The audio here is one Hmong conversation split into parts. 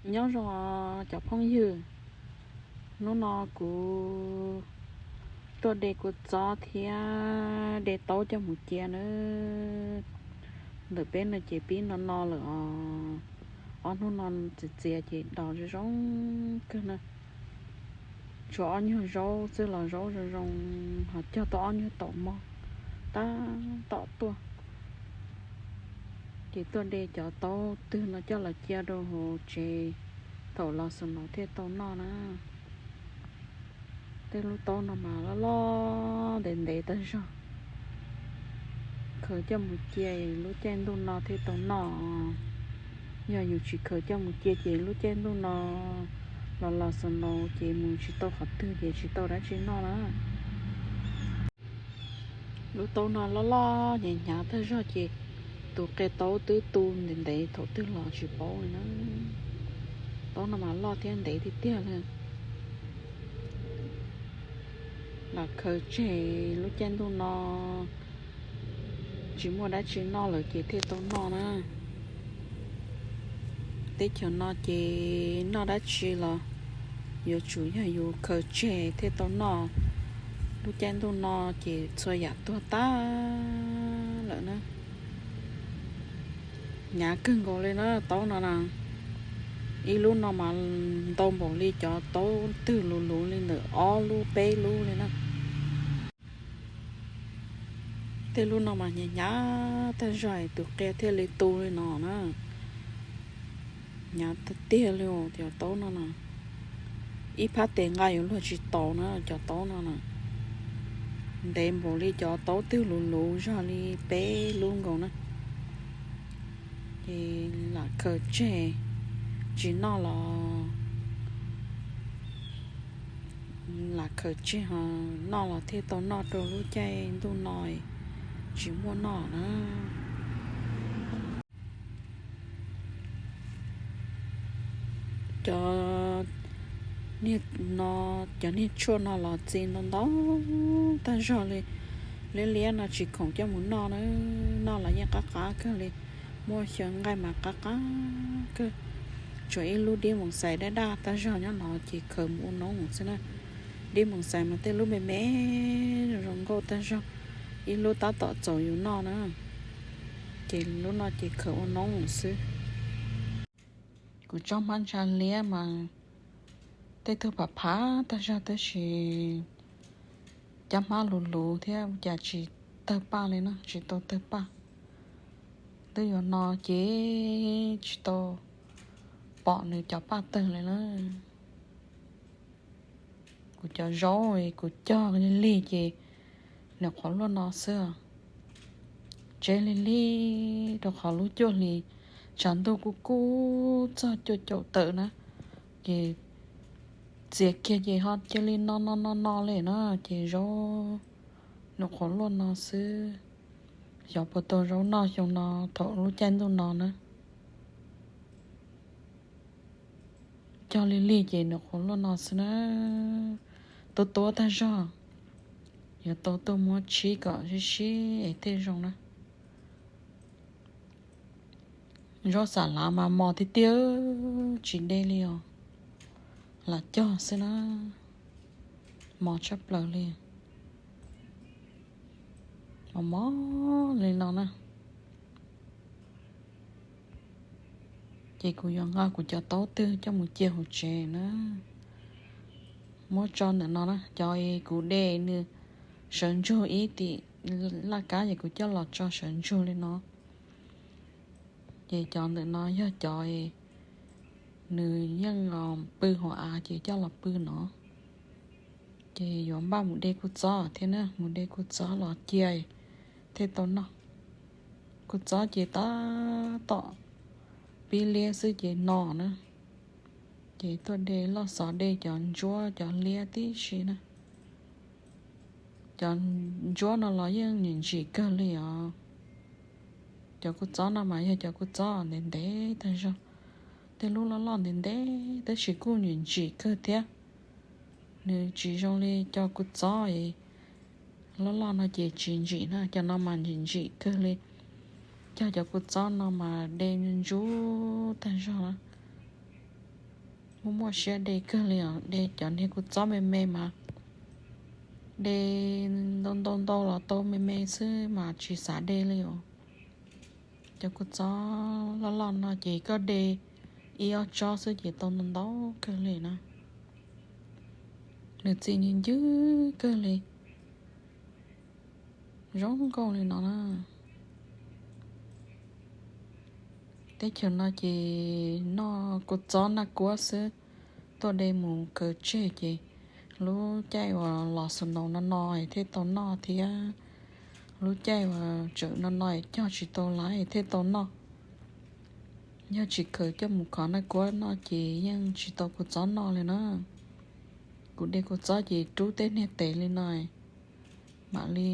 Nyob zoo cov phooj ywg, hnub no kuv tuaj de kua txob thiab de taub coj mus cia nawb. Ntawm peb no ces pib no no lawm os. Ob hnub no txias txias ces dos zoo zoo kawg na. Tshuav ob nyuag zaub xwb los zaub zoo zoo, ho cog tau ob nyuag taum mog tab tom tuaj. Ces tuaj de cov taub twg no coj los cia rau hauv tsev, thaum los snow thiaj tau noj na. Tej lub taub no mas loj loj ntev ntev tag zog, khaws coj mus cia lub caij ntuj no thiaj tau noj. Yog yus tsis khaws coj mus cia ces lub caij ntuj no los los snow ces mus tsis tau qhov twg ces tsis tau dab tsi noj na. Lub taub no loj loj hnyav hnyav tag zog ces tus qia taub twb tu ntev ntev thaum twg los tsis paub li na. Taub no mas loj thiab ntev tiag tiag li. Lam khaws tseg lub caij ntuj no tsis muaj dab tsi noj lawm ces thiaj tau noj na. Teb chaws no ces noj dab tsi los yuav tsum yog yus khaws tseg thiaj tau noj. Lub caij ntuj no ces txhua yam tuag tag lawm na. Hnyav kawg nkaus li na taub no na. Ib lub no mas ntau npaum li cov taub twg luv luv li ntawm ob lub peb lub li na. Tej lub no mas hnyav hnyav tag zog tus qia thiaj li tu li no na. Hnyav tiag tiag li cov taub no na. Ib phab tes nqa yuav luag tsis taus na cov taub no na. Ntev npaum li cov taub twg luv luv zog li peb lub nkaus na. Ces lam khaws tseg tsis noj los lam khaws tseg ho noj los thiaj tau noj rau lub caij ntuj no tsis muaj noj na. Cov niag no, cov niag tshuaj no los txi ntau ntau tag zog li. Liab liab no tsis khoom coj mus noj na, noj los yeej qab qab kawg li. Muaj xyaw nqaij mas qab qab kawg. Tshuav ib lub dib moos xais daj daj tag zog nyob no ces khaws mus ua noob xwb na. Dib moos xais mas tej lub me me zoo zoo nkauj tag zog, ib lub tab tom txaus yus noj na. Ces lub no ces khaws ua noob xwb. Kuv tsob hmab ntsa liab mas tej tug phav phav tag zog tab sis cov hmab luv luv thiab ua cas tsis tawg paj li na, tsis tau tawg paj. Twb yuav no ces tsis tau pom nws cov paj tawg li na. Kuv cov zaub kuv cog lig lig ces nws qhuav luaj no xwb. Tseb lig lig rau qhov lub cuaj hlis tshav ntuj kuj kub txog cuaj caum tawm na, ces txias kiag ces ho cia li no no no no li na, ces zaub nws qhuav luaj no xwb. Xyov puas tau zaub noj xyoo no thaum lub caij ntuj no na. Cog lig lig ces nws qhuav luaj no xwb na. Tuab tuab tag zog, yuav tau tuaj muab tshib kom sib sib es thiaj zoo na. Zaub xav lav mas mos tiag tiag, tsis de li os. Lam cog xwb na, mos tshaj plaws li. Mos mos li no na. Ces kuv yuav nqa kuv cov taub twg coj mus cia hauv tsev na. Muab tso ntawm no na, cov kuv de nws sawv ntsug ib tim laj kab ces kuv coj los tso sawv ntsug li no. Ces cov ntawm no yog cov nws yeej pw hauv av ces coj los pw no. Ces yuav npaj mus de kua txob thiab na, mus de kua txob los cia thiaj tau noj. Kua txob ces tab tom pib liab xwb ces no na. Ces tuaj de loj xov de cov ntsuab cov liab tib si na. Cov ntsuab no los yeej ntsim ntsim kawg li os. Cov kua txob no mas yog cov kua txob ntev ntev tag zog, tej lub loj loj ntev ntev tab sis kuj ntsim ntsim kawg thiab. Nws tsis zoo li cov kua txob loj loj no ces tsis ntsim na, cov no mas ntsim ntsim kawg li. Cog cov kua txob no mas de ntsuab tag zog na. Muaj muaj siab de kawg li os, de cov niag kua txob me me mas de ntau ntau ntau los tau me me xwb mas tsis xav de li os. Cov kua txob loj loj no ces koj de ib ob tsob xwb ces tau ntau ntau kawg li na. Nws txi ncw ncwb kawg li, zoo nkauj li no na. Teb chaws no ces noj kua txob naj kuab xwb, tuaj de mus kaw tseg ces lub caij uas los snow no no es thiaj tau noj thiab, lub caij uas tseem no no es cog tsis tau laiv es thiaj tau noj. Yog tsis khaws coj mus khov naj kuab noj ces yeej tsis tau kua txob noj li na. Kuv de kua txob ces rub tej niag tes li no, mam li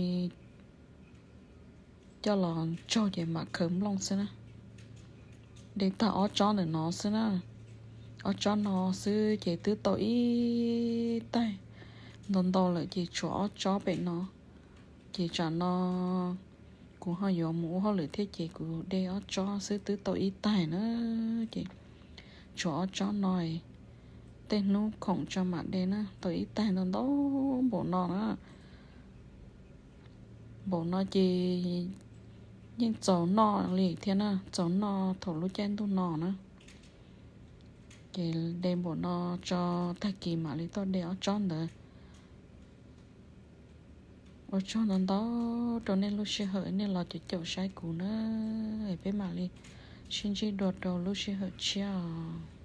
coj los tsaug ces mam khaws nplooj xwb na. De tag ob tsob ntawm no xwb na, ob tsob no xwb ces twb tau ib taig ntau ntau lawm ces tshuav ob tsob pem no. Ces tsam no kuv ho yuav mus ua hauj lwm thiab ces kuv de ob tsob xwb twb tau ib taig na. Ces tshuav ob tsob no, tej hnub khoom tso mam de na, tau ib taig ntau ntau npaum no na. Npaum no ces yeej txaus noj li thiab na, txaus noj thaum lub caij ntuj no na. Ces de npaum no tso, tag kis mam li tuaj de ob tsob ntawd. Ua tsaug ntau ntau rau nej lub sij hawm nej los caum caum saib kuv na. Peb mam li sib ntsib dua rau lub sij hawm tshiab os.